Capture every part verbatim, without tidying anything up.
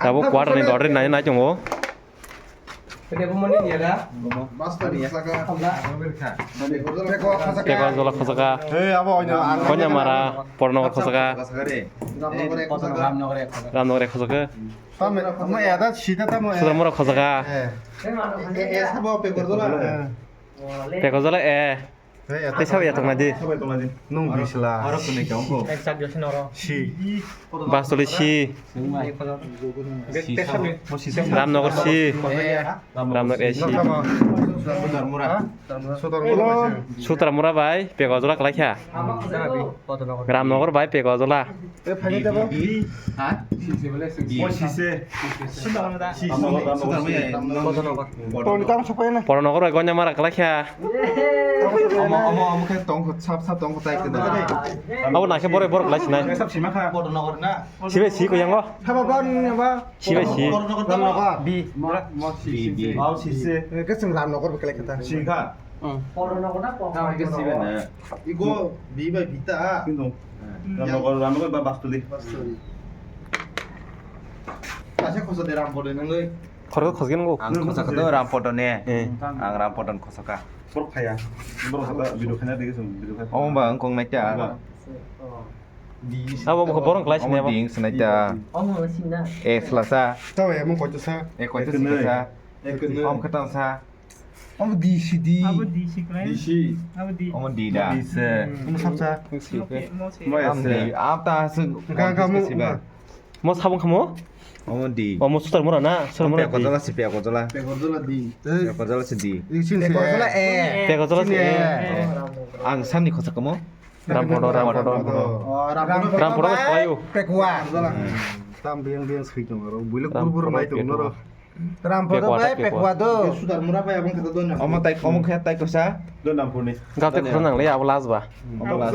Tabuk quarter ni dodri nai nai tongo. Peko jola khosaka. Konyamara, Pornogor khosaka. Ramnogor khosaka. Sudamura khosaka. Peko jola e. Tei sabo ya tongna di. Nung bisla. Oro kunui ka ongko. Si. Bastoli si. Ramnogor si. Ramnogor e si. Sudamura. Sudamura bai peko jola kalaikha. Ramnogor bai peko jola. Tei phaikhe tebo? Ha? Sise. Sise. Sise. Toni tamo sokpai na. Pornogor bai Gonyamara kalaikha. Omo, omo, omo khe tong sap sap tong tai kena. Abo nakhe borok borok lai sinai. Sap sima kha. Sibe si ko yango. Haba ba ni ba. Sibe si. Ramnogor. Bi. Mo si. Bi. Au sise. Ke sing Ramnogor bai kalaikha ta. Sing kha. Pornogor na. Tamo khe sibe na. Igo bi bai bita. Kintu. Ramnogor, Ramnogor ba Bastoli. Bastoli. Asa khosa de Rampodo nangoi. Khorok khosgen go. Ang khosa khe Rampodo ne. Eh. Ang Rampodo khosa ka. Borok khaya. Borok khata video khana degi sum video khaya. Omo ba ang kong nai ta. Abo bo borok lai sini abo. Ding sinai ta. Omo sini na. Eh, selasa. Tahu ya, mau kocok sa. Eh, kocok sa. Om katan sa. Omo D C D. Abo D C khlai. D C. Abo D. Omo D da. D C. Omo sapsa. Mo se. Mo ya se. Am ta se. Ka ka mo. Mo sabung khamo? Omo D. Omo sutar mura na, sutar mura D. Peko jola si peko jola. Peko jola D. Peko jola si D. Peko jola E. Peko jola si E. Ang samni khosa kamo. Rampodo, Rampodo. Rampodo. Rampodo khlaio. Pekwa. Tam biang biang sui tong ro. Builo kurbur mai tong ro. Rampodo bai pekwa do. Sudar mura bai abang kata do na. Omo tai omo khe tai kosa. Do Rampurni. Gate khoro nang le abo last ba. Omo last.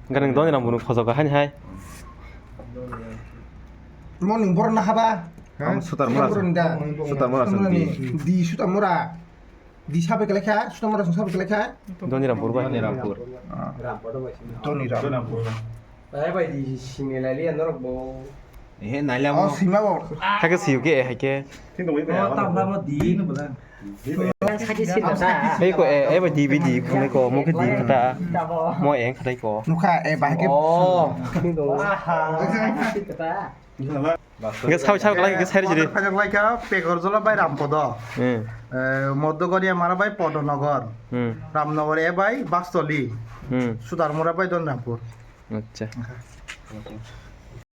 Gani doni Rampurni khoso ga hani hai. Morning bor na haba. Omo sutar mura. Sutar mura. Di sutar mura. Di sabe kele kha, sutar mura sabe kele kha. Doni Rampur bai. Doni Rampur. Doni Rampur. Bai bai di sini lali norok bo. He naila mo. Oh, sima bo. Hake siu ke hake. Tin dong bai. Oh, tam tam di no bla. Hei ko e, e ba D V D khunai ko, mo ke di khata. Mo eng khatai ko. Nukha e ba ke. Oh. Tin dong. Aha. Hingke sawi sawi khlai hingke sairi jiri. Phaijak lai kha Pekor jola bai Rampodo. Hmm. Eh, Modogoriya mara bai Podonogor. Hmm. Ramnogor e bai Bastoli. Hmm. Sudarmura bai Donrampur. Acha.